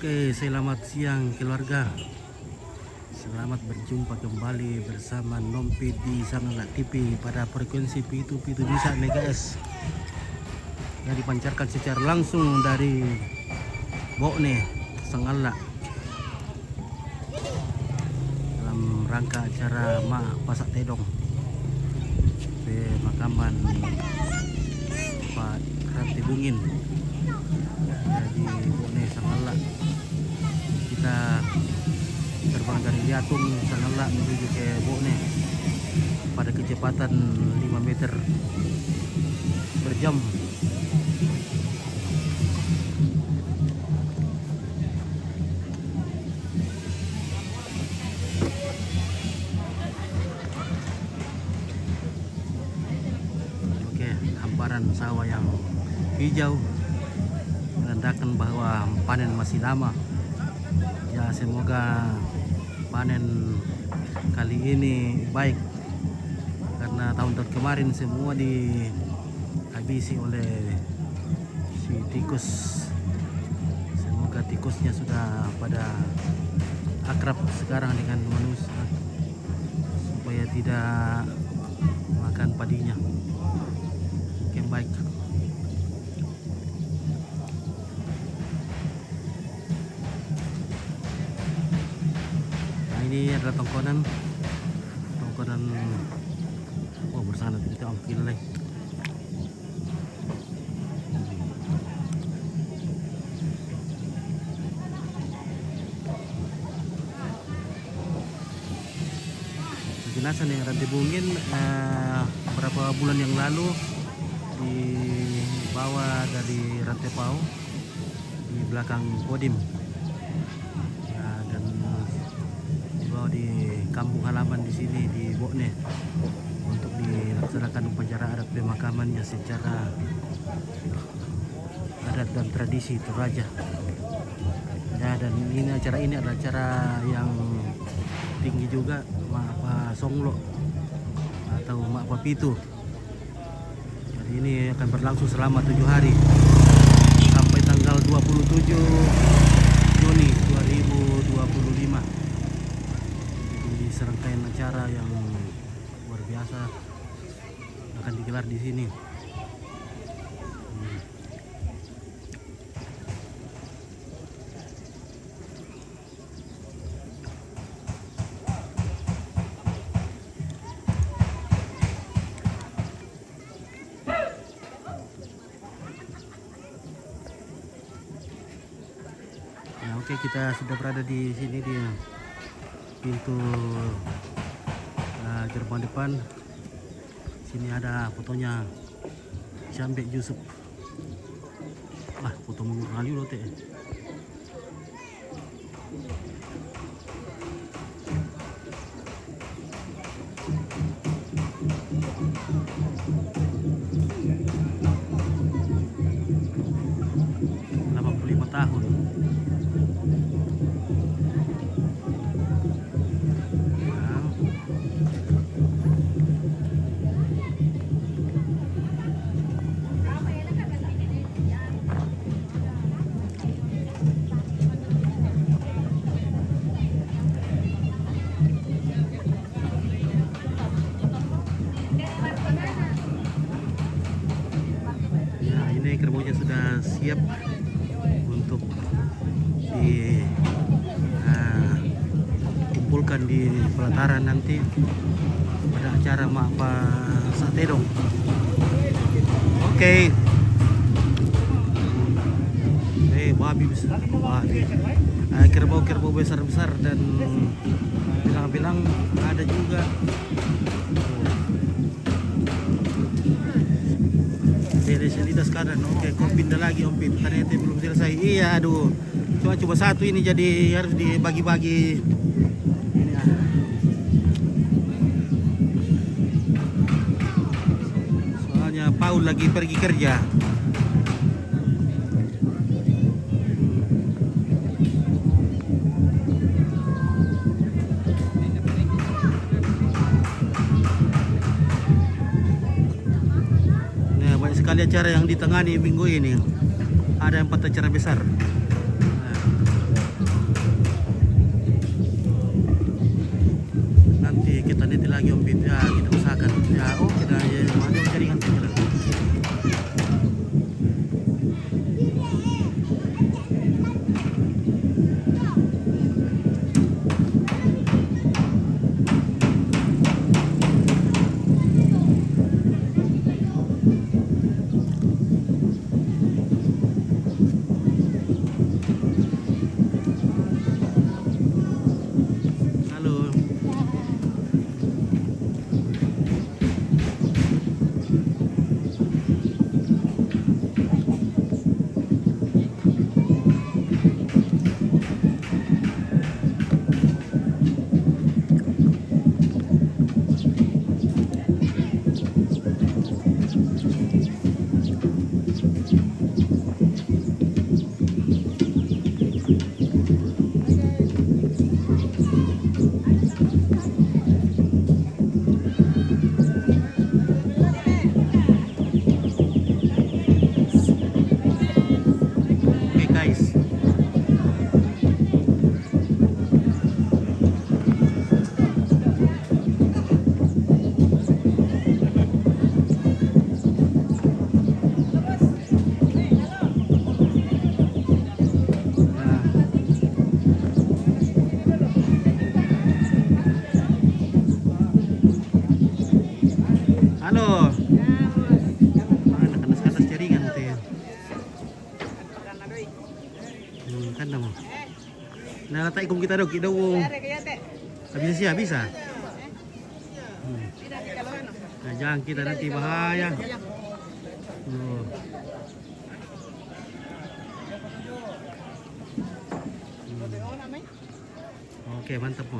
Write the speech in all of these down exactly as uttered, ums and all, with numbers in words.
Oke, selamat siang keluarga. Selamat berjumpa kembali bersama Nompi di Sangala T V pada frekuensi pitu pitu bisa megahertz yang dipancarkan secara langsung dari Bone, Sangala, dalam rangka acara Ma Pasak Tedong pemakaman Pak Ranti Bungin. Jadi Bone, Sangala, kita terbang dari Liatung, Sangala, menuju ke Bone pada kecepatan lima meter per jam. Oke, hamparan sawah yang hijau menandakan bahwa panen masih lama. Ya, semoga panen kali ini baik, karena tahun-tahun kemarin semua dihabisi oleh si tikus. Semoga tikusnya sudah pada akrab sekarang dengan manusia, supaya tidak makan padinya. Oke, baik. Nah, ini adalah tongkonan, tongkonan. Oh, bersana kita ambil lagi. Jenazah nih Ranti Bungin, eh, berapa bulan yang lalu dibawa dari Rantepao di belakang Kodim. Ya, dan dibawa di kampung halaman di sini, di Bone, untuk dilaksanakan upacara adat pemakamannya secara adat dan tradisi Toraja. Ya, dan ini acara ini adalah acara yang tinggi juga, ma-, apa, songlo atau ma-, apa, pitu. Jadi ini akan berlangsung selama tujuh hari sampai tanggal dua puluh tujuh Juni dua ribu dua puluh lima. Jadi serangkaian acara yang luar biasa akan digelar di sini. Hmm. Ya, oke, kita sudah berada di sini, di pintu, eh, gerbang depan. Sini ada fotonya Jambe Yusuf. Ah, foto mundur kali lo, teh. Delapan puluh lima tahun. Nah. Ya, ini kerbaunya sudah siap untuk di, eh, kumpulkan di pelataran nanti pada acara ma-, apa, Satedong. Oke. Eh, babi besar, babi. Eh, kerbau-kerbau besar-besar dan bilang-bilang ada juga. Selesai sekarang. Oke, kau pindah lagi, Om Pin. Ternyata belum selesai. Iya, aduh. Cuma, cuma satu ini, jadi harus dibagi-bagi. Ini, ah. Soalnya Paul lagi pergi kerja. Nah, banyak sekali acara yang ditangani minggu ini. Ada empat acara besar. Nah, Kita nanti lagi, Om Pit. Ya, kita usahakan. Ya, oke dah, ya, ada jaringan kita. Halo. Oke, guys. Halo. Mana kanas-kanas jaringan teh. Hmm, kan dah mau. Nah, tak ikut kita dok, kita wong. Bisa sih, bisa. Hmm. Nah, jangan kita nanti bahaya. Oh. Hmm. Oke, mantap, Mo.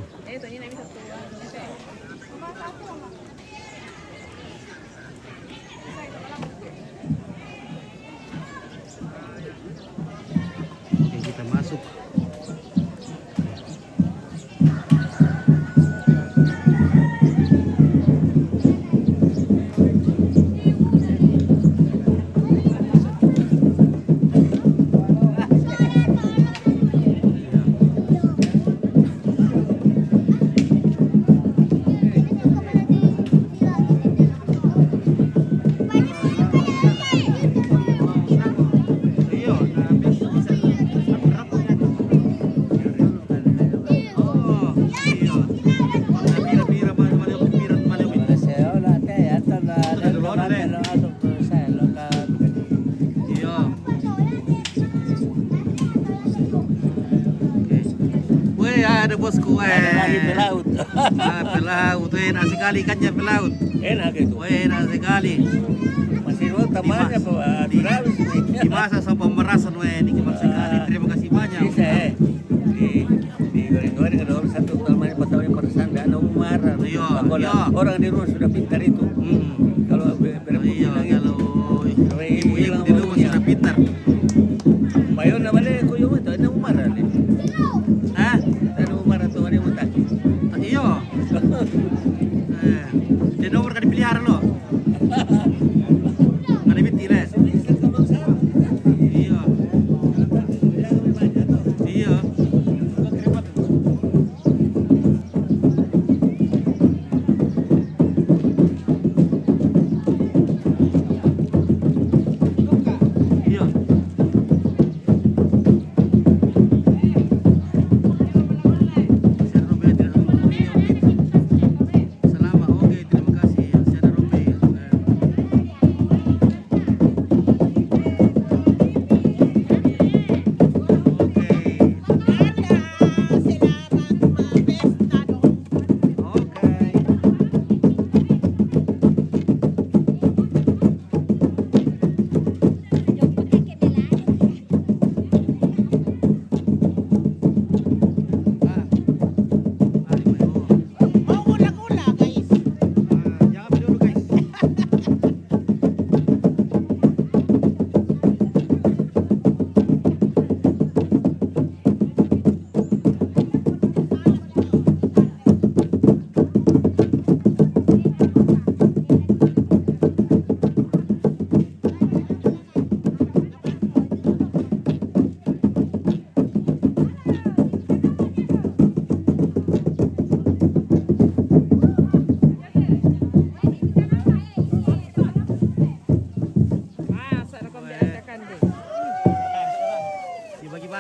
Oke, kita masuk. Weh, ada bosku, weh. Ada lagi pelaut. Ah, pelaut, weh, enak sekali ikannya pelaut. Enak itu. Weh, enak sekali. Masih mau tambahnya, Pak, di, di masa sama pemerasan, weh, ini hebat sekali. Terima kasih banyak. Bisa, eh. Di, di goreng-goreng ada orang satu tambahnya, pas tambahnya perasan, dan ada umar. Iya, iya. Orang di rumah sudah pintar itu. Hmm. Kalau be-, berapa bilang itu? Iya, kalau ibu-ibu di rumah sudah pintar. Bayo na bale ko yo to, na umara ni. Hah? Na umara to, ada utang. Iyo. Eh, di nomor kada dipelihara lo. Kada dipiti le. Iyo. Iyo.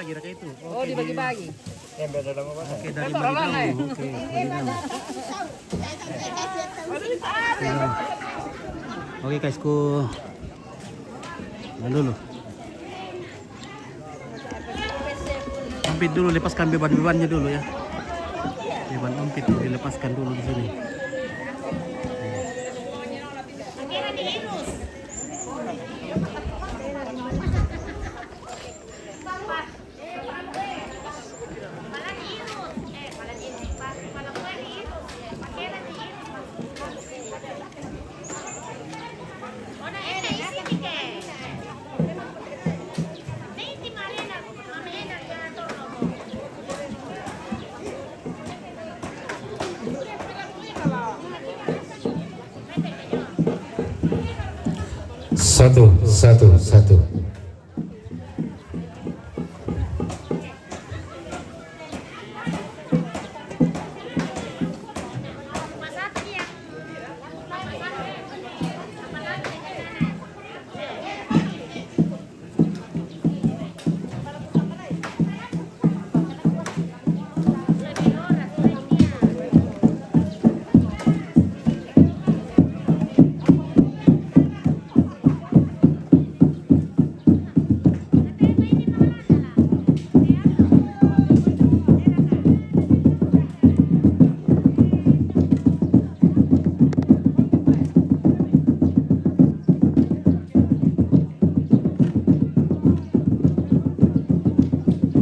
Kira-kira itu. Oh, dibagi-bagi. Oke, dari Malinau. Oke, Malinau. Ya. Oke, guys, ku. Nah, dulu. Ompit dulu, lepaskan beban-bebannya dulu ya. Beban Ompit dilepaskan dulu di sini. Satu, satu, satu.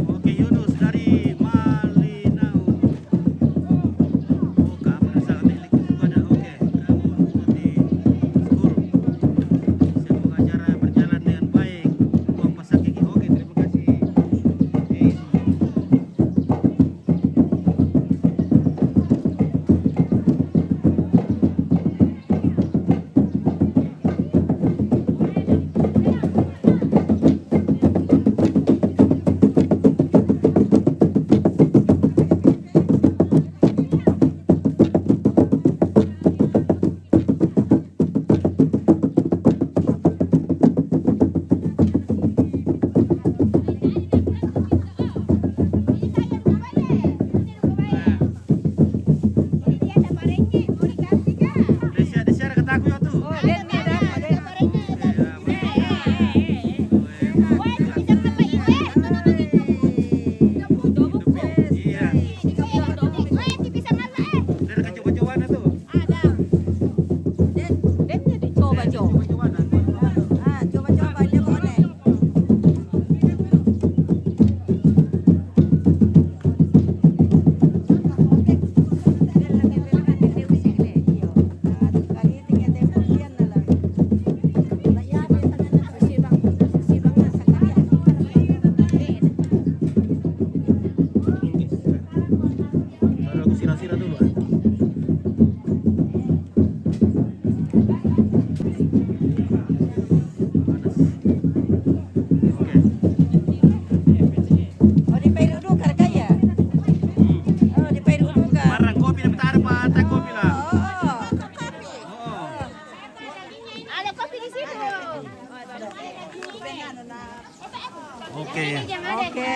Oke, Yunus dari Malinau. Oke, apa yang sangat teknik itu ada. Oke, namun seperti skor. Semoga acara berjalan dengan baik. Buang pasak gigi. Oke, terima kasih. Oke. Ada. Den, den jadi coba, coba. Ah, coba, coba, dia boleh. Kalau aku sira-sira dulu, ah. Panas. Oke. Oh, di Pairudu karga ya? Hmm. Oh, di Pairudu ka? Marang kopi na taru pa, ta kopi lah. Oh, oh. Oh. Ada kopi di situ. Oke. Oke.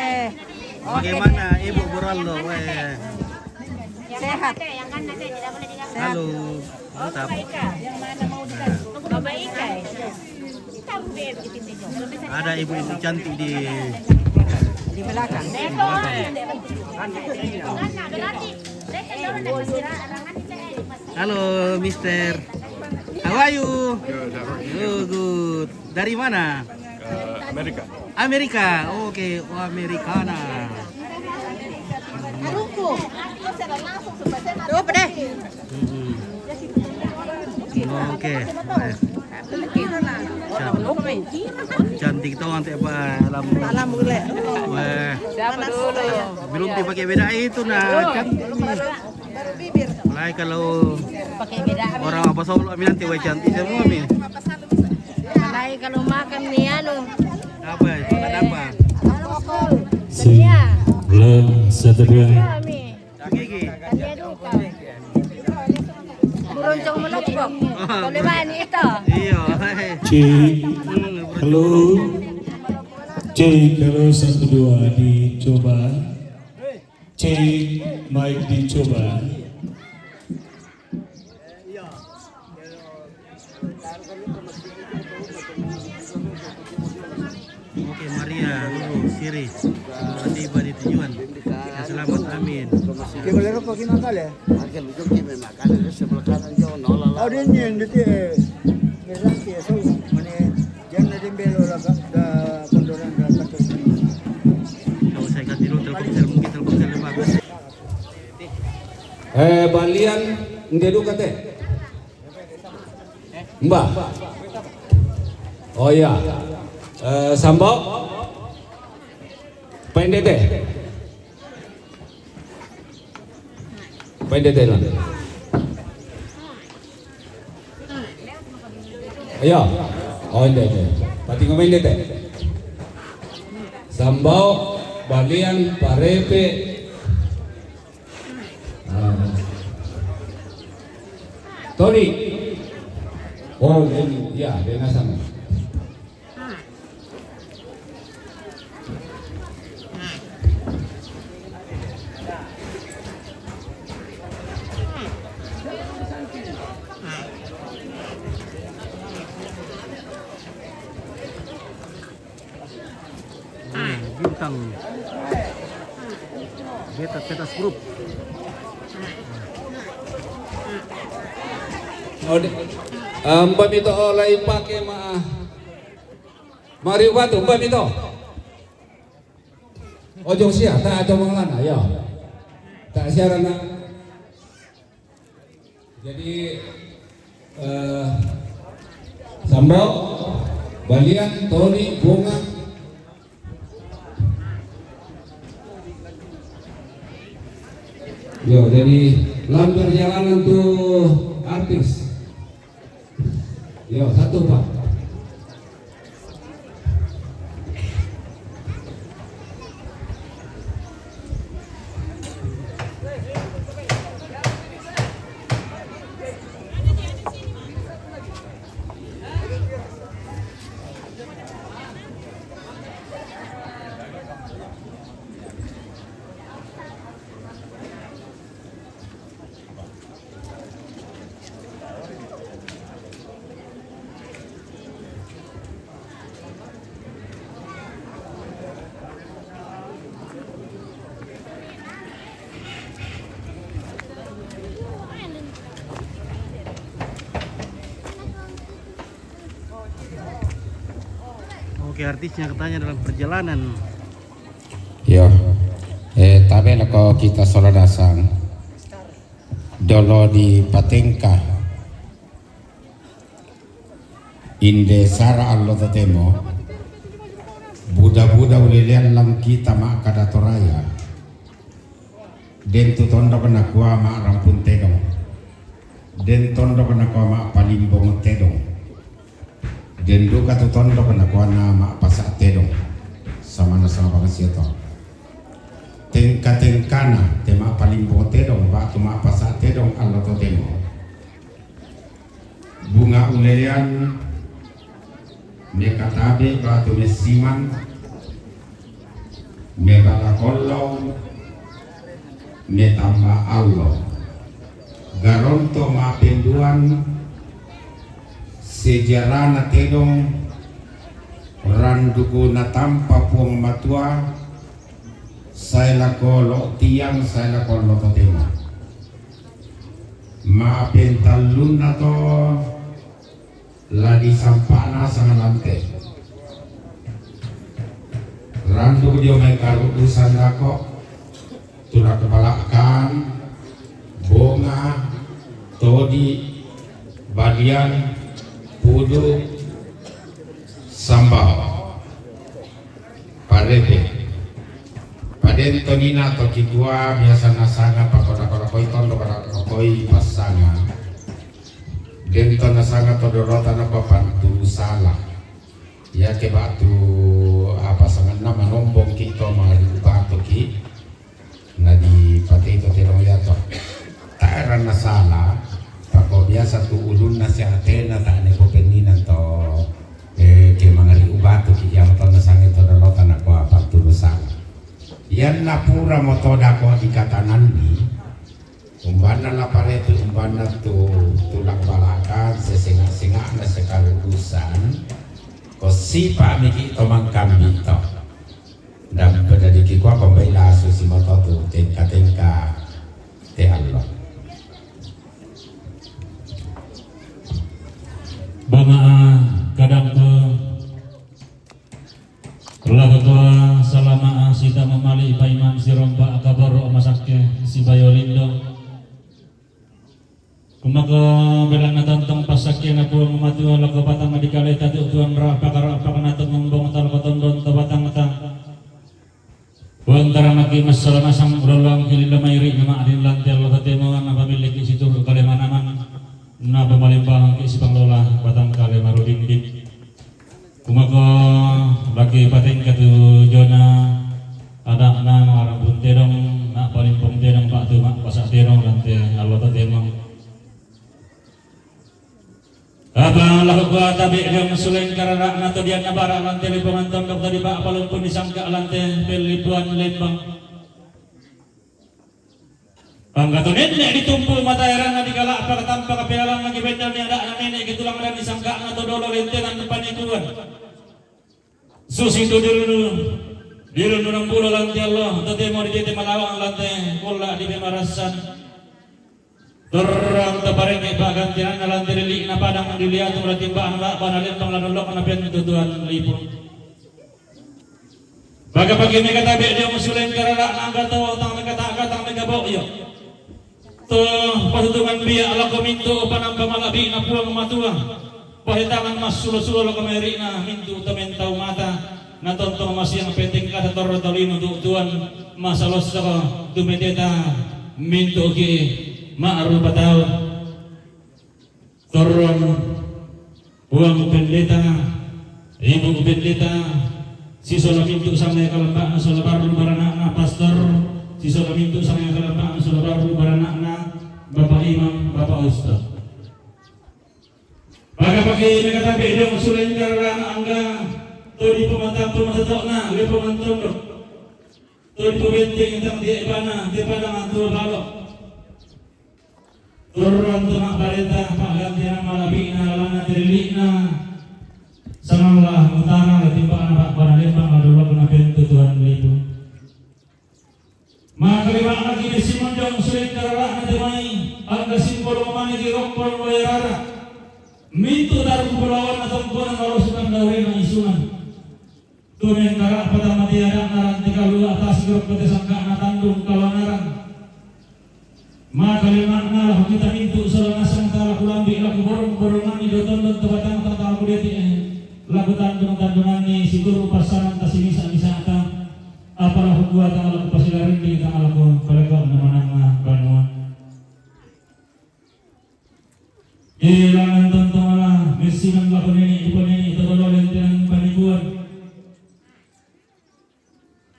Bagaimana Ibu Buraldo? Weh. Sehat. Halo. Mantap. Ada ibu-ibu cantik di di belakang. Halo, Mister. How are you? Good, how are you? Oh, good. Dari mana? Eh, Amerika. Amerika. Oke, oh, Amerikana. Tuh, pedeh. Mm-mm. Oke. Can-, cantik tuh nanti apa alam. Alam boleh. Wah. Siapa dulu? Belum dipakai beda itu nah. Cantik. Mulai kalau orang apa solo mi nanti weh cantik semua mi. Mulai kalau makan mi anu. Apa? Makan apa? Si. Iya. Belum satu dua. Iya, mi. Gigi. Iya, duka. Buroncong melokok. Kalau wani itu. Iya. Ci. Hmm, halo. Cek, kalau satu dua dicoba. Cek, mic dicoba. Oke, Maria, Lulu, Siri, semoga tiba di tujuan. Ya, selamat, amin. Oke, boleh rokok, gimana kali ya? Oke, lu juga gimana kali, sebelah kanan jauh, nolak lah. Oh, dia nyen, dia, eh, dia nanti ya, so, mana, jangan ada yang belok lah, Kak, dah kondoran dah takut. Kalau saya ganti dulu Telkomsel, mungkin Telkomsel lebih bagus. Eh, balian, nde duka te? Mbah. Oh iya. Eh, Sambo. Pendete. Pendete lah. Ayo. Oh, inde, inde. Pati ngomong inde, te. Sambo, balian, parepe. Ah. Toni. Oh, ini, ya, dia nasang. Hmm, bintang. Beta, Petas Group. Oh, de-, eh, mbak mito, oh, lai pake ma-, mari batu, mbak mito. Ojo sia, tak ada manglana, ya. Tak siaran, nak. Jadi, eh, Sambo, balian, toni, bunga. Yo, jadi lam perjalanan tu artis. Yo, satu, Pak. Oke, artisnya katanya dalam perjalanan. Yo. Eh, tabe lako kita sola dasang. Dolo di patengka. Inde sara allo totemo, buda-buda ulelean lang kita makkada toraya. Den tu tondok nakua ma'rampun tedong. Den tondok nakua ma'palimbong tedong. Den duka tu tondok nakua na ma'pasa tedong. Samana sama banget sia to. Tengka-tengkana te ma'palimbong tedong, batu ma'pasa tedong allo totemo. Bunga ulelean, mekatabe batu messiman, mebala kollong, metamba allo. Garonto mapenduan, sejarana tedong, randuku natampa Puang Matua, sae lako lo tiang, sae lako lo totemo. Ma'pentallunna to la disampa'na sangalante. Randu dio mai karudusan lako, tulak balakkan, bonga, todi, badian, pudu, sambao. Parete. Paden tonina to kikua biasa nasanga pakoda-koda koi tondo koda koi pasanga. Den to nasanga to dorota na papantu sala. Ya ke batu apa sanganna manombong ki to mari batu ki. Na dipatei to tedong yato. Tae ranna sala, pako biasa tu ulunna si atena tae ne popenninan to, eh, ke mangari ubatu ki, yamo to nasange to dolota Yan napura moto dako di katananni, umbanna la paretu, umbanna tu tulang balaka, sesengak-sengakna sekarudusan, ko sipa miki to mangkambi to. Dan pedadiki kua pembai lasu simoto tu tengka-tengka te allo. Bangaa kadangku. Laga tua salama sita mamali paiman sirompa kaboro masakke sibayo lindo. Kumako belanna tontong passakkena Puang Matua lako patang dikaleta tu tuan ra'paka-ra'pakna tongombong talako tondon to batangta. Puang taramaki massala nasang ulolongki lillo mairi nama adin lante allo tatemo napamilliki situru kale manaman napamalimbangki sipanglola batang kale marudindin. Kumako laki patengka tu jona adakna mangarampun tedong, na palimpong tedong, patu mak pasak tedong lante allo tatemo. Apa laku kua tabe diong suleng karara na to dian na bara lante lipongan tondok tadi pa apalempun disangka lante pelipuan lembang. Panggato nenek ditumpu mata erana dikalak pakatampa kapealang lagi bendal ni adak na nenek ke tulang dan disangka na to dolo lentenan panikuan. Susi tu dirunu, dirunu nambulo lante allo, tatemo ditete malawang lante, kulla di pemarasan. Torrang taparenge pagantianna lante lili na padang diliatu ratimbaan la bana lembang la dolok na pentutuan lipu. Baga pagi mega tabe dia musuleng karara nangga to tang mega taka tang mega boyo. To patutungan biak lako mintu panampa malabi na Puang Matua. Pahitangan massulo-sulo lako merikna mintu to mentau mata. Na tontong masiang peteng kata torro tolino tu tuan masalossoko tu pendeta mintu ki ma'rupa tau. Torrong Puang Pendeta, Ibu Pendeta, sisola mintu sangai kalambakna sola barru baranakna pastor, sisola mintu sangai kalambakna sola barru baranakna Bapak Imam, Bapak Ustaz. Pada pagi mereka tapi dia sudah ingkar angga to di pematang pematang tokna lepongan tondok. To di pebenteng tang di ebana di padang antu balok. Turun tu mak parentah mak gantian malabina lana terilina. Sangallah utara latimbana mak pada lembang adalah kena pintu Tuhan lipu. Maka lima lagi di Simondong sulit kararana temai angka simbol mamani di rompol wayarara. Mintu taruh kepulauan atau kona marosukan daurena isunan. Tumen kara patama tiada naran tiga lua atas grup pete sangka na tandung kalau naran. Maka lima na lahu kita mintu salah nasang tala kulambi laku borong-borongan ni doton don tebatang tata aku deti eh. Laku tandung-tandungan ni situru pasanan tasimisa-misata. Apalah hukua tanggal aku pasilarin di tanggal aku kolekor na manang na banua. Ilangan tontongalah messinan laku nini ipo nini totolo lentenan panipuan.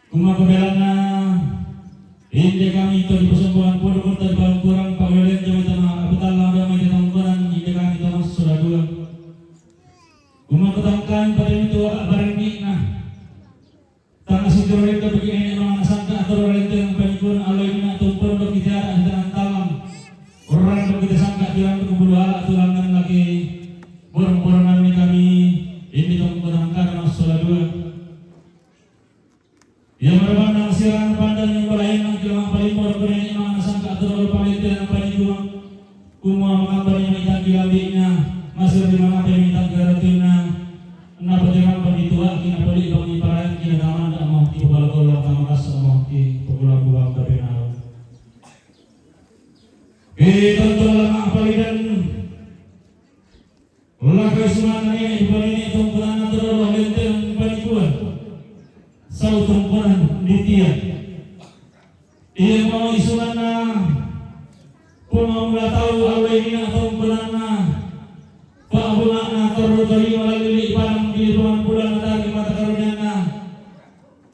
Kuma kebelanna inde kami to di posomboan podo kota di Palangkurang pawelen jami tama aku tala dama ide tongkonan inde kami tama sudah dua. Kuma ketangkan pada itu agak barang nikna. Tang asitoro rento bagi nenek mama sangka atoro rento yang panikun alo ina tumpon do kita ada di tangan talam. Orang do kita sangka tiran do kubulu ala tulangan lagi. Borong-borongan ni kami ini tong benang kada masalah dua. Yang bermana sirang pandang yang balain nang kilang paling borong nenek mama sangka atoro palitan yang panikun. Kumua mangambari mitang kilambina, masir di mangambari mitang karatina, napa te mangambari tuaki, napa di bangi parangki, na tamanda mo, ki pagalakolong, tamakas mo, ki pagulabuang tapenau. Ki tonton lama palidan, lakai sumana nene, ibu nene, tongkonan, todolo, lenteng, panikuan. Sau tongkonan, ditian. Iya mau isunganna, pemamula tau alai nina tongkonanna, pa'bunga'na torro tolino lalili padang di pemampulan dari mata karunianna,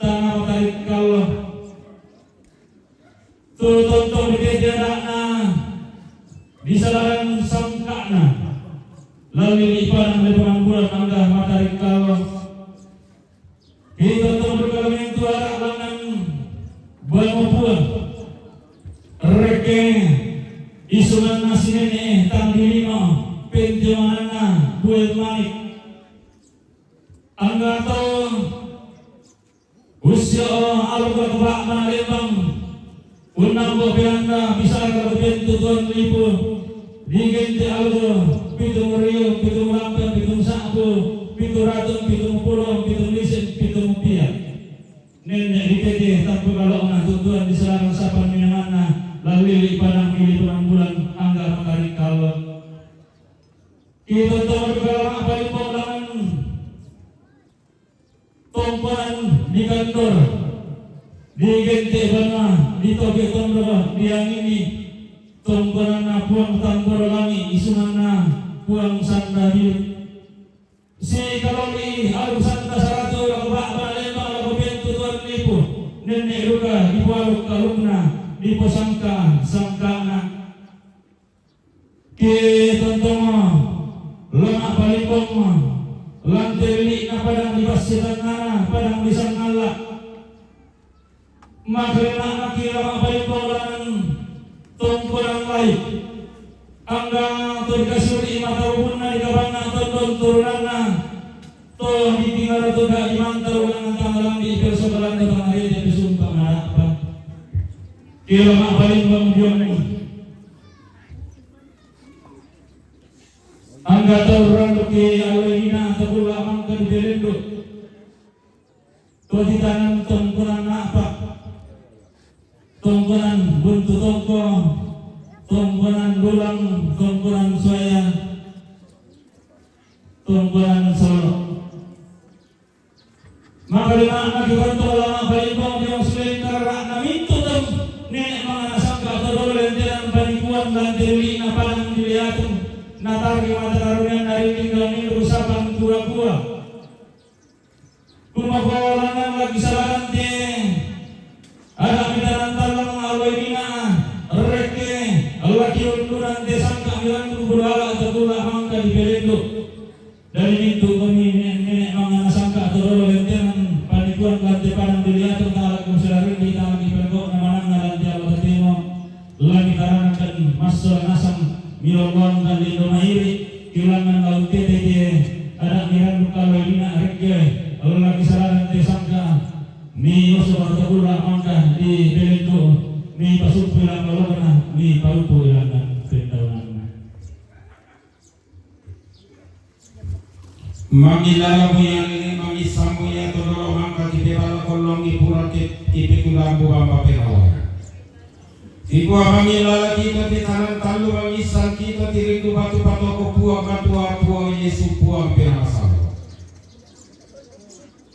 tanah matarik kallo. Tu tonto di kejaranna, di salaran sangka'na, lalili padang di pemampulan angga matarik kallo. Kita tunduk kami tuara langan Nene' tang dilino pentionganna Boe Manik. Angga to ussia'o alga kebak mana lembang. Unnang bo pelanda bisara lako pentu tuan lipu. Digente alga pitung riu, pitung lampen, pitung sa'bu, pitung ratu, pitung pulo, pitung lisen, pitung pia. Nene' ditete tampu kalo'na tutuan di selarang sapan minanganna, lalili padang mili penambulan angga makaring kallo. Kita tahu di kalama paling poklangan tongkonan di kantor. Digente banna di toge tondro diangini tongkonanna Puang Tamboro Langi, isunganna Puang Sandabil. Si kaloli aluk santa saratu lako ba'ba lembang lako pentu tuan lipu. Nene' duka dipoaluk-alukna, diposangka-sangkana. Ke tontongo lama palimbong lante li'na padang di bassetannana padang di sangalla. Maka lena'na ki lama palimbong lan tongkonan lai. Angga to dikasuri mata ubunna di kabanna tondon turunanna. To ditingara to da dimanta ulangan tanggalan di persoalan tanggalan di pesumpa marapa. Ki lama palimbong diommu. Angga tau randuki alai dina takulla mangka di Belendu. To titanan tongkonan na'pa, tongkonan buntu tongko, tongkonan dulang, tongkonan suaya, tongkonan solo. Maka lima anak ibantu ulama palimbong di Muslim karena mintu tem nene' mangana sangka to dolo lentenan panikuan lan terulina padang di liatung. Natar di mata karunian dari tinggal minggu sapan kura-kura. Kumakolangan lagi sabarante. Ada mitanan tallang alai dina rekke laki undunan te sangka mirandu budala tagula mangka di Belendu. Dari mintu kami nene' mangana sangka to dolo lentenan panikuan lante padang di liatung ta'ala kusirarindi ta'ala di pengkokna manangna lante allo tatemo. Lagi taranakan massola nasang milolloangkan lindo mairi kilangan laut tete je ada mirandu kalai dina rekke lagi saranang te sangka mi oso bartagula mangka di Belendu mi pasuppu ilang lolona mi pauppu ilangan pentaunanna. Mangilala muyanne mangissammu iya to dolo mangka kipebala kollongi pura ke kipekulambu bamba penawa. Kikua mangilala kita titanan tallu mangissang kita tirindu batu patoko Puang Matua Puang Yesu Puang Penamasallo.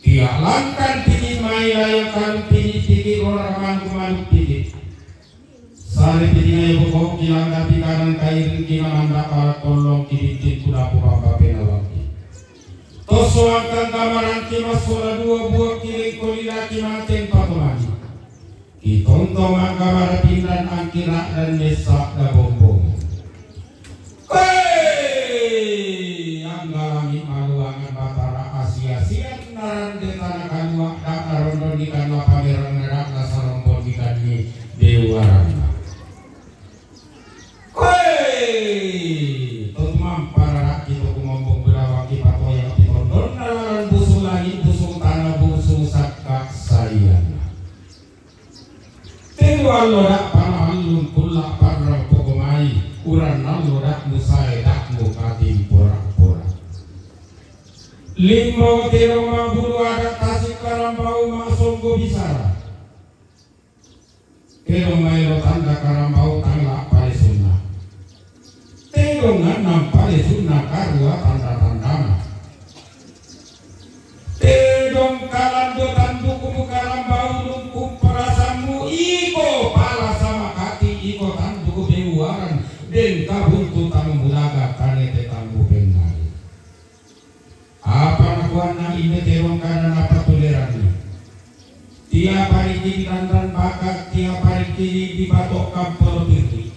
Kia langkan pini mai layang kalung pini pini rora mangku manuk pini. Sare pidingai boko kilangga pikanan kairing kinamanda pala kollong kidintin kudapu bamba penawaki. Tosoangkan kamarangki massola dua buah kiring kolilaki manten patomani. Kitontong angka mara pindan angkira dan messa da bombong. Hei! Anggalami maluangan batara asia-sian narande tanah kalua dak narondon ikan lapamerang nadak nasalompon ikan ni dewarana. Hei! Totumang pararaki toku mombong berawaki patoyang pitondon nalaran busung langit busung tanah busung sakka sayana. Telu allo da' panahallung kulla' parrang pokomai, uran allo da' musae da' mukatimpora-pora. Limbo tero mabulu ada' tasik karambau masonggo bisara. Tero maelo tanda karambau tangla' palesunna. Tedong ngannang pale sunna karua tanda-tandana. Tedong kalando tanduku mukarambau lungkung palasammu iko pala sama kati iko tanduku bewuaran dengka buntu tang bulaga kanete tang bupennari. Apa nakuanna inde tewang kana napatuleranna. Tia pariki diranran baka, tia pariki dipatokkan polo pirri.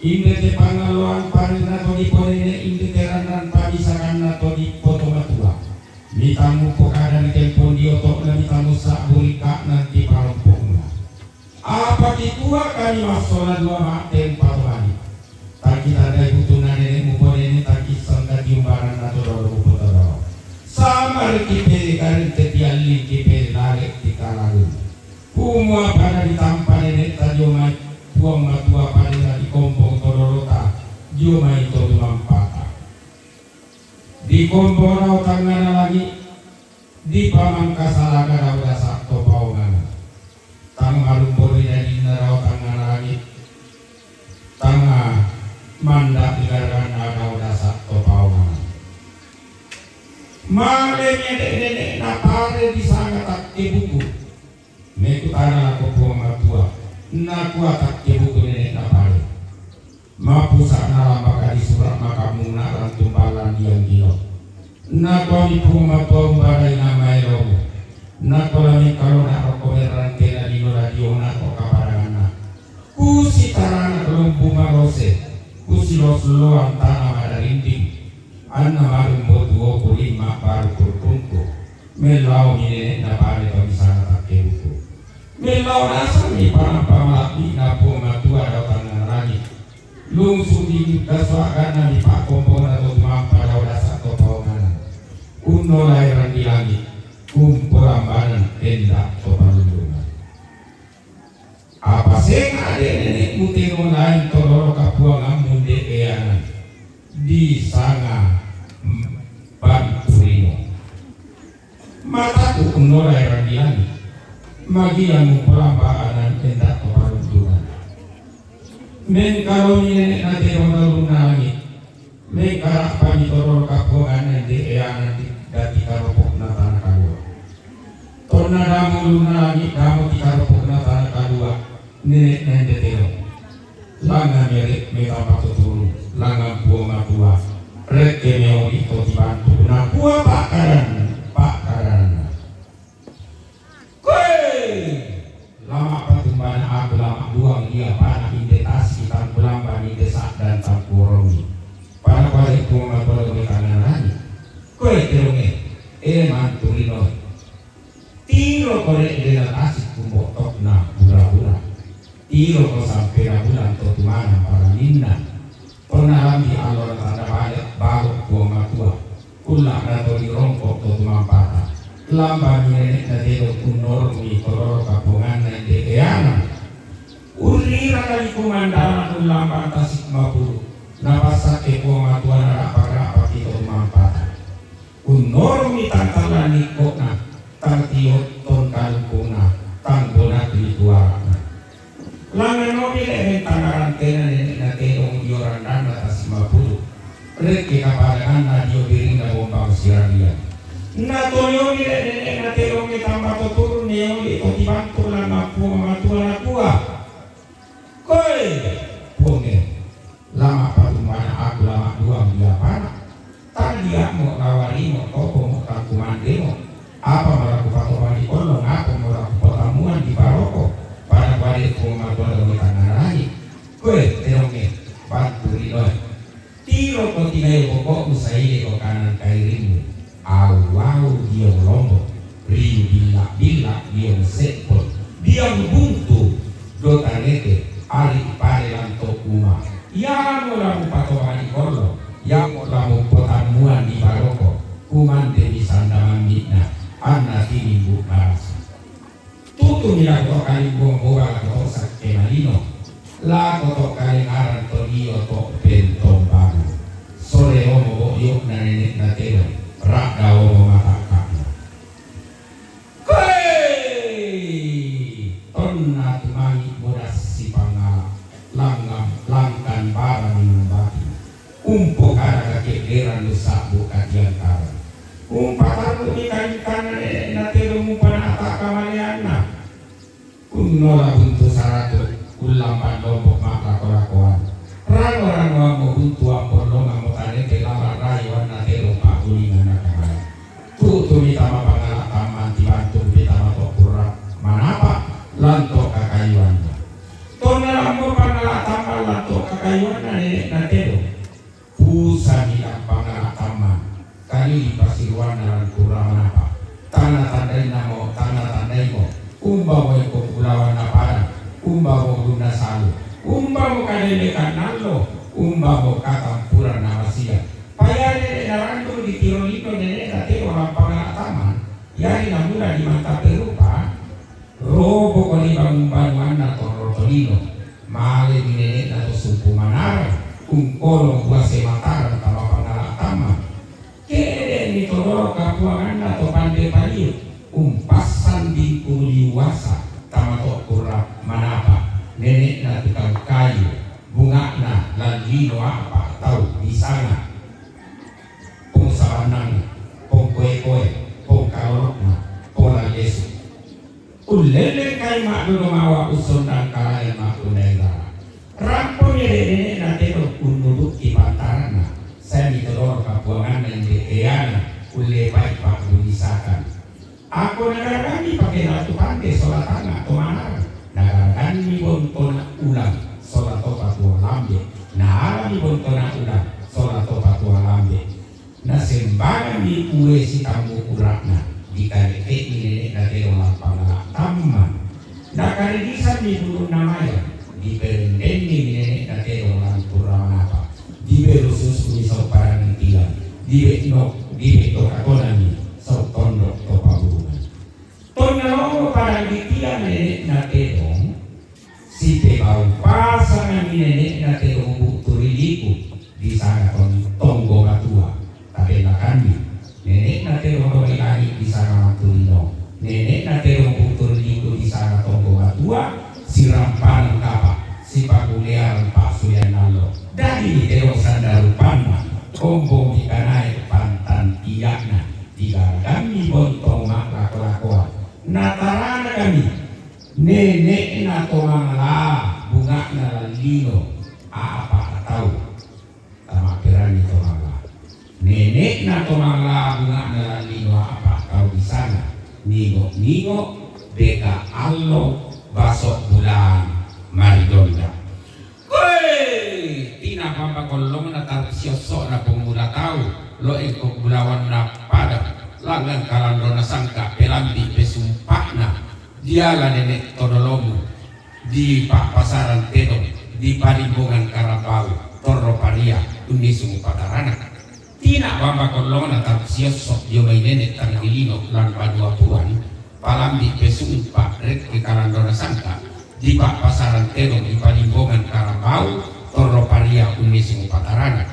Inde te pangalloan parinna to diponene, inde te ranran pabisakanna to dipoto matua. Mitammu pokadani tempon diotokna mitammu sa'buri ka'nan ti palompokna. Apa kikua kami massola dua ma'ten patomani. Taki Muapa na ditampa nene'ta dio mai Puang Matua, padena dikombong to dolota dio mai to tumampata. Dikombong dao tangngana langi', dipamangkasalaga dao dasa' to paonganna. Tang malumbori dadinna dao tangngana langi', tang manda' digaraganna dao dasa' to paonganna. Male mede' nene'na pare disanga Takkebuku. Mekutana lako Puang Matua, nakua Takkebuku nene'na pare, mapusa'na lamba' ka disura' makammuna' lan tumballang diang dino. Nakuami Puang Matua, umbadai na maelomu. Nakua la mengkalona rokko merrantena dino la diona to kapadanganna. Kusitarana lombu malose, kusilos-loan tana madarinding. Anna marumbo tuoku limma baru kurkungku. Mellaomi nene'na pare to disanga Takkebuku. Mellao nasammi panampa mala'bi'na Puang Matua dao tangngana langi'. Lungsu'mi dasuaganna dipa'kombongna to tumampa dao dasa' to paonganna. Unnolai randi langi', umpolambanan enda' to parellunna. Apa senga' de' nene'mu tedong laing to dolota Puangammu nde' eanan, disanga Banturino. Mataku unnolai randi langi', magiang umpolambanan enda' to parellunna. Mengkalomi nene'na tedong ulunna langi'. Mengkara'pami to dolota Puangammu nde' eanan di, dati karopo'na tana kalua'. Tonna damo ulunna langi', damo ti karopo'na tana kalua' nene'na nde' tedong. Langngan mere' metama to turung, langngan Puang Matua, rekke meoli' to tibantu, nakua pa'kadan-, pa'kadanna. Koe! Lama' patumbana aku, lama' duang diapana, inde tasi' tang kulamban, inde sa'dan tang kuorongi. Pada kuale' Puang Matua lao mai tangngana langi'. Koe tedongnge, e Manturinoe. Tiroko de' dena tasi' kumbo'to'na bura-bura. Tiroko sampena bulan to tumanang paraninna. Tonna lambi' allo natanda bale' balo' Puang Matua, kulla'na to dirongko' to tumampata. Lambami nene'na tedong unnorongmi to dolota Puangammu nde' eanan. Urriraka di kumandana kullambang Tasi' Mapuru', napassakke Puang Matua nara'pak-ra'pakki to tumampata. Unnorongmi tang tallang nikko'na, tang tio' ton kalumpungna, tang bona' lituara'na. Langngan opi le' mentang arantena nene'na tedong dio randanna Tasi' Mapuru', rekke kapadanganna dio birinna Bombang Sirariang. Natoliomi le' nene'na tedong metamba to turung, meoli' to tibantu langngan Puang Matua, nakua, Koe, Puangnge, lama' patumbana aku, lama' duang diapana. Tang dia'mo lawarimo topomo tang kumandemo. Apamo la kupatobangi kollong, apamo la kupatammuang di baroko. Pada kuale' Puang Matua lao mai tangngana langi'. Koe tedongnge, Banturinoe. Tiroko tinai boko'mu, saileko kanan kairimmu. Au-au diong lombo, riu billa-billa diong se'pon, diong buntu, do tanete, ari' pare lan to uma. Iamo la mupatobangi kollong, iamo la mupotammuang di baroko, kumandemi sanda mammi'na, anna tinimbu' marasa. Tutumi lako to Kalimbuang Boba, lako to Sakke Malino, lako to Kalengaran to dio to Pentombaru. Sole omo bo'jo'na nene'na tedong, ra'da omo matakka'na. Koe! Tonna tumangi' modas sipangala, langngan, langkan bara minum batu. Umpokada kake'deran, lusa'bu' katiangkaran. Umpatarru'mi kalingkanna nene'na tedong, umpana'ta' kamaleanna. Unnola buntu saratu', ullamban lombo' ma'lako-lakoan. Rano-ranoammo buntu, ambollongammo tanete, lalang rayoanna tedong, pa'gulinganna kamale. Tu'tumi tama pangala' tamman, tibantu'mi tama to' kurra manapa', lan to' kakayuanna. Tonna lambo pangala' tamman lan to' kakayuanna nene'na tedong, pusami lan pangala' tamman, kalili pasiruanna lan kurra manapa'. Tang natandainamo, tang natandaimo, umbamo engko ulawanna padang, umbamo ulunna salu, umbamo kadelekanna allo, umbamo katampuranna masiang. Payare de' narandung ditiro lino nene'na tedong lan pangala' tamman, iari namula dimanta perupa. Roboko lima Banuanna Torro Tolino, male ni nene'na to Sumpu Manarang, ungkolong buase Mataram tama Pangala Tamma. Ke'de' ni todoro kapuanganna to Pande Paliu, umpassan di Puru Liuasa tama to Pura Manapa, nene'na tukang kayu, bunga'na lan lino a'pa' tau disanga Pong Sabannang, Pong Koe-koe, Pong Kalolo'na, Pong Lalesu. Ullelleng kai ma'dodo mawa ussondang kalae ma'punna irara. Rampomi ede' nene'na tedong unnudu'ki pantaranna, saemi todoro kapuanganna inde eana ullepai pa'bulisakan. Ako nagaraganni pake natu pande sola tangnga to Manarang, nagaraganni bontona ulang sola to patua lambe, naalami bontona ulang sola to patua lambe. Nasembanganni ue sitammu ura'na, dikale'le'mi nene'na tedong lan Pangala Tamma. Nakaridisanni bulunna mayang, diperendenni nene'na tedong lan Pura Manapa. Diberususmi sau padang di tiang, dibe'no, dibe'tokatonanni sau tondok to paburungan. Tonna lomo padang di tiang nene'na tedong, sipebau pasanganni nene'na tedong bu'tu ri liku, disanga ton-, tonggo matua, tabellakanni. Nene'na tedong doi langi' disanga Maturino, nene'na tedong bu'tu ri liku disanga tonggo matua, sirampanan kapa', sipakulearan pa'sulean allo. Dadi tedong sanda rupanna, kombong dikanae pantan ia'na, digaraganni bontong ma'lako-lakoan. Nataranakami, nene'na to Mangala, bunga'na lan lino a'pa' tau. Tama peranni to Mangala. Nene'na to Mangala, bunga'na lan lino a'pa' tau disanga Ningo-ningo, Deka Allo, Baso Bulan, Maridonda. Koe! Tina bamba kollongna taru siosso'na pemula tau, lo engko bulawanna padang, langngang kalandona sangka, pelambi pesumpa'na, diala nene' todolomu, di pa'pasarang tedong, di palimbongan karambau, torro paria, unnisung patarana. Tina bamba kollongna taru siosso dio mai nene' tang ri lino lan banua puang, palambi pesumpa rekke kalandona sangka, di pa'pasarang tedong, di palimbongan karambau, torro paria, unnisung patarana.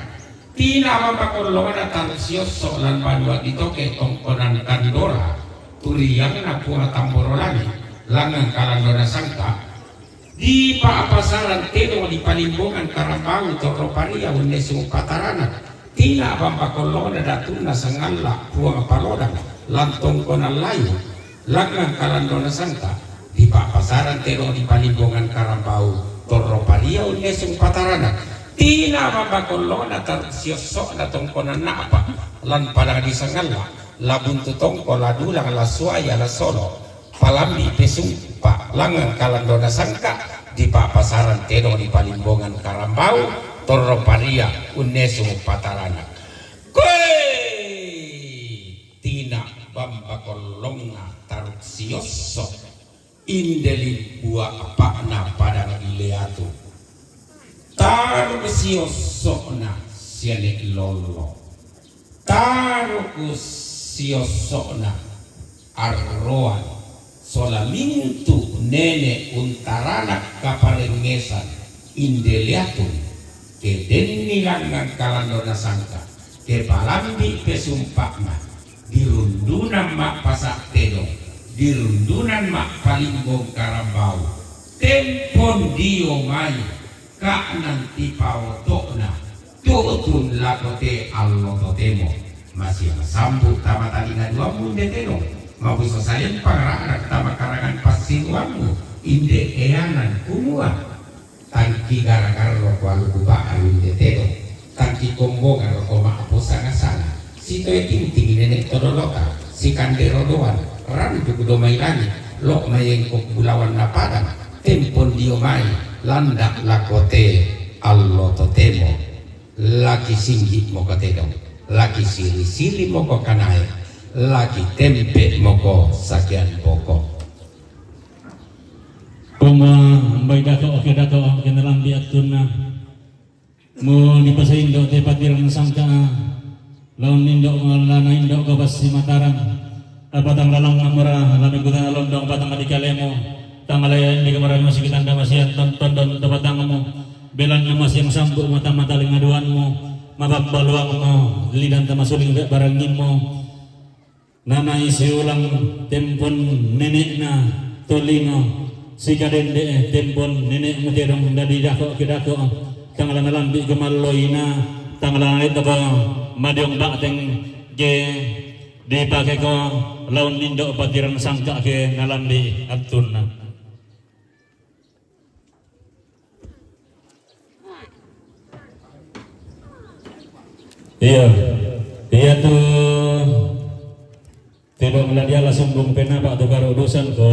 Tina bamba kollongna taru siosso lan banua ditoke tongkonan kandora, turiangna Puang Tamboro Langi, langngang kalandona sangka, di pa'pasarang tedong, di palimbongan karambau, torro paria, unnisung patarana. Tina bamba kollongna datunna Sangalla Puang Palodang, lan tongkonan layu, langngang kalandona sangka, di pa'pasarang tedong, di palimbongan karambau, torro paria, unnisung patarana. Tina bamba kollongna taru siosso'na tongkonan na'pa, lan padang di Sangalla, la Buntu Tongko, la Dulang, la Suaya, la Solo, palambi pesumpa, langngang kalandona sangka, di pa'pasarang tedong, di palimbongan karambau, torro paria, unnisung patarana. Koe! Tina bamba kollongna taru siosso, inde limbua apa'na padang Ileatu. Taru siosso'na siane lollo. Taru siosso'na arroan, sola mintu' nene' untaranak kaparengngesan, inde Ileatu, ke denni langngang kalandona sangka, ke palambi pesumpa'na, di rundunan ma'pasa' tedong, di rundunan ma'palimbong karambau, tempon dio mai, ka'nang tipaoto'na, tu'tun lako te allo totemo. Masiang sambu' tama talinga duammu inde tedong, mabuso salempang ra'rak tama karangan passiruammu inde eanan, kumua, tangki gara-garro ko alukuba'ru inde tedong, tangki kombongarro ko ma'posanga-sanga, sitoe tinting nene' todolota, sikande rodoan, randuk do mai langi', lo' mai engko bulawanna padang, tempon dio mai, landa' lako te allo totemo. Laki singgi' moko tedong, laki siri-siri moko kanae, laki tempe' moko sakean boko. Kumua, mbai dato', oke dato', oke nalambi attunna. Mu dipasaindo' te patirang sangka'a, laun indo' lana indo' kapassi Mataram, apa tang lalang amura, lami kutana londong patang di kalemo, Tangalayan di kamaran musik tanda masian tonton don tabatangmu. Belan na masiang sambu mata-mata lingaduanmu. Mabambaluangmu lidan tamasuling barangimmu. Nanai siulang tempon nenekna Tolino, sikadende tempon nenekmu Tedong dadi dako kedako. Tangala nalambi kemalloina, tangala naitoko madiong bakteng ke dipakeko laun nindo patiran sangka ke nalambi attunna. Iya, iya tu Tedong la diala sumbung penapa tu karudusan ko.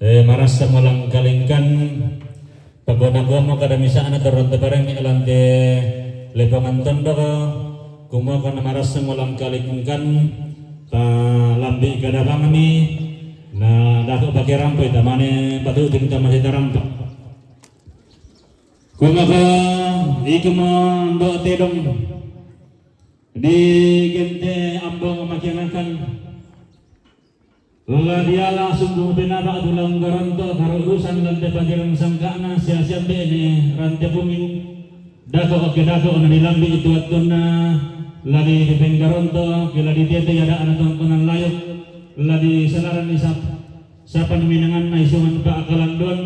Eh, marasa molang kalingkan. Pagona gomo kada misana toron tepareng lante lepongan tondoko. Kumoko na marasa molang kalingkan. Ta lambi kada bangmi. Na dako pakai rampai tamane patuting tamane tarampa. Kumaka iko mo ndo Tedong di gente ambo makianakan. La diala sumbung penapa tulang garonto karudusan lante pakiran sangkana sia-sia bene rante bumi. Dako ke dako na dilambi itu attunna lagi di penggaronto ke lagi tete ada anak tongkonan layok lagi salaran isap sapan minangan na isungan pa akalandon.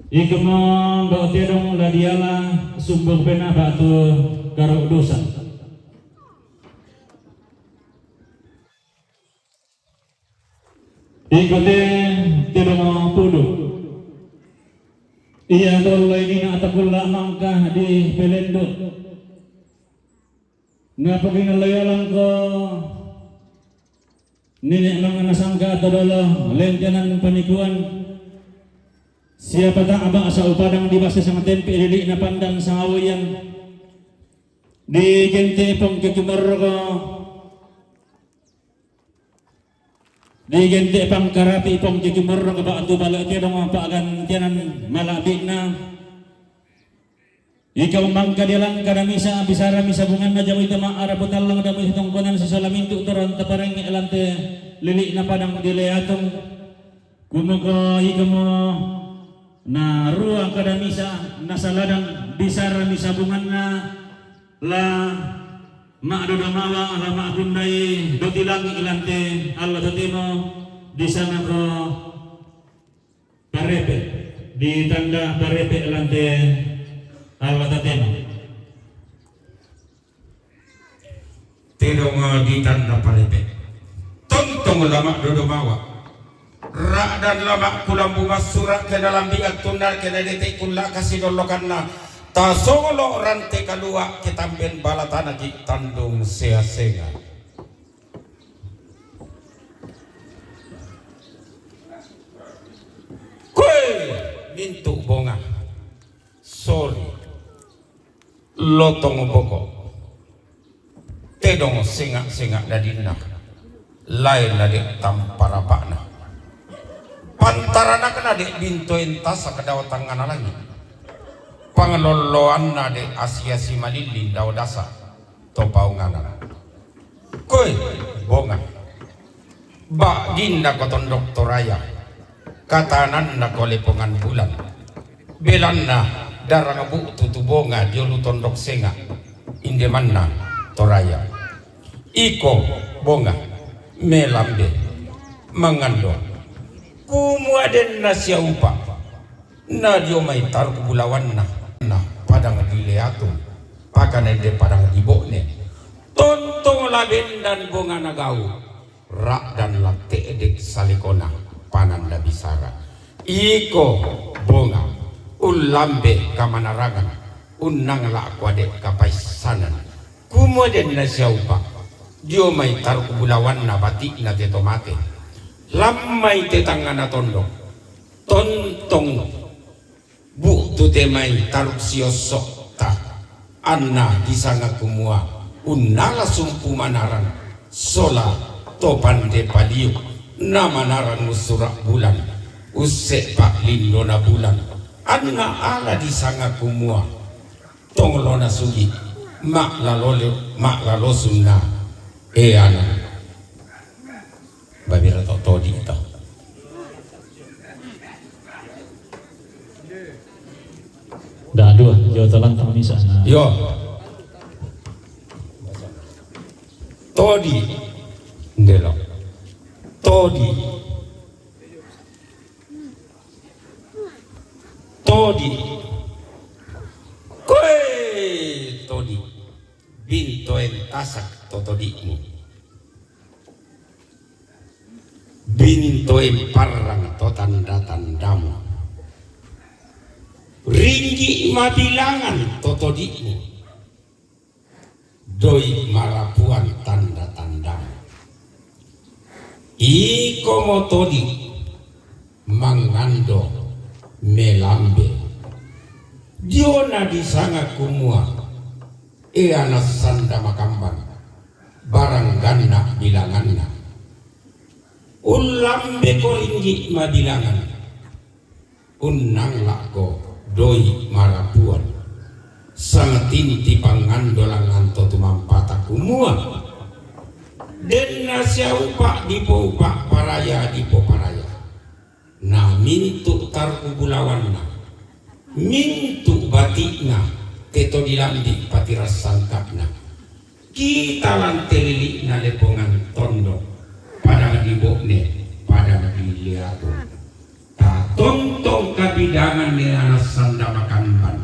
Iko mo ndo Tedong la diala sumbung penapa tu karudusan. Iko te Tedong pulu. Iya tollo ini na atakulla mangka di pelendo. Napagina layalang ko nini mangana sangka atau dolo lentenan panikuan. Siapa tak abak sa upadang di basa sang tempe lili na pandan sang awian. Di gente pong kekimoroko. Di gente pangkarapi pong kekimoroko ba tu bala Tedong pagantianan malabikna. Iko mangka dialang kada misa bisara misa bungan na jawi tama ara putallang damu tongkonan sisalamintu toron tapareng lante lili na padang di leatung. Kumuko iko mo na rua kada misa na saladang bisara misa bungan na la ma'dodo mawa la ma'kundai dotilangi lante Allah totemo di sana ko parepe di tanda parepe lante Allah totemo. Tedong di tanda parepe. Tontong la ma'dodo mawa. Ra'dan la ma'kulambu massura kena lambi attunna kena dete kulla kasi dollokanna. Tasolo rante kalua ketamben bala tanaki tandung sea-senga. Koe mintu bonga. Sorry. Lotong boko. Tedong senga-senga dadinna. Lain na de tamparapakna. Pantaranakna de bintoen tasa kedao tangana langit. Pangelolloanna de asi-asi malillin dao dasa. Topaungana. Koe, bonga. Ba'ginna ko tondok Toraya. Katananna ko lepongan bulan. Belanna darang bu'tu tu bonga diolu tondok senga. Indemanna Toraya. Iko bonga. Melambe. Mangando. Kumuadenna siaupa. Na dio mai taruk bulawanna na padang di leatung pakana de padang di bokne. Tontong labendan bonga na gau. Ra'dan la te'dek salekona panan na bisara. Iko bonga ullambe kamanarangan unnang la kuade kapaissanan. Kumuaden na siaupa dio mai taruk bulawanna batikna te tomate. Lammai te tangngana tondok. Tontong bu'tu te mai taruk siossokta, anna disanga kumua unnala sumpu manarang sola to pande paliu na manarang ussura bulan, usse pa'lindona bulan, anna ala disanga kumua tong lona sugi ma'lalole ma'lalosunna eana. Babira to todi to. Yo, talantang misa na. Yo. Todi. Ndelo. Todi. Todi. Koe todi. Bintoen tasak to todimu. Bintoen parrang to tanda-tandamu. Ringgi mabilangan to todimu. Doi marapuan tanda-tandamu. Iko mo todi mangando melambe. Dio na disanga kumua, e anak sanda makamban, barang ganna bilanganna. Ullambe ko ringgi mabilangan. Unnang lakko doi marapuan. Sangatinti pangando langanto tumampata kumua. Denna siaupa dipo upa paraya dipo paraya. Na mintu tarku bulawanna. Mintu batikna teto dilambi patirassangkakna. Kita lante lilikna lepongan tondo. Pada dibokne, pada diliatu. Tatontong kabidangan ni anak sanda makamban,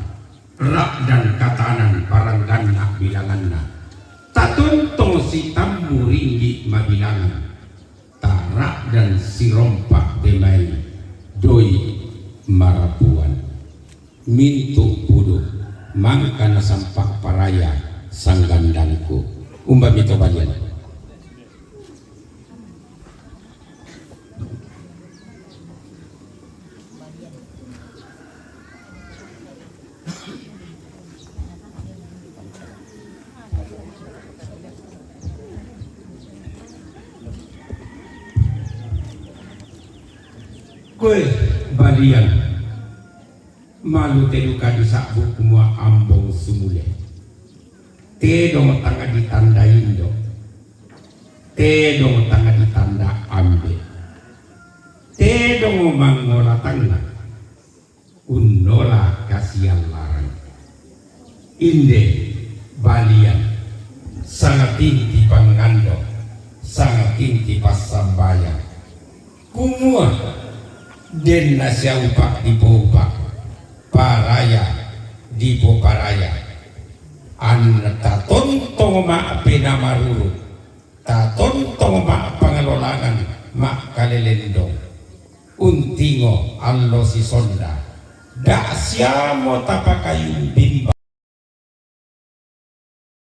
rak dan katanan barang ganna bilanganna. Tatontong sitammu ringgi mabilangan, tarak dan sirompak demai doi marapuan. Mintu pudu mangkana sampak paraya sanggandangku. Umba mito balian. Koe balian. Malu teduka disabbu kumua ambong sumule. Tedong tanga ditanda indo. Tedong tanga ditanda ambe. Tedong mangola tanna. Unnola kasiang larang. Inde balian, sangatinti pangando, sangatinti passambayang. Kumua, denna siaupa dipo upa, paraya dipo paraya. Anna tatontong ma pena maruru, tatontong ma pangelolangan makkalelendong. Untingo allo sisonda, da siamo tapakayung bimba.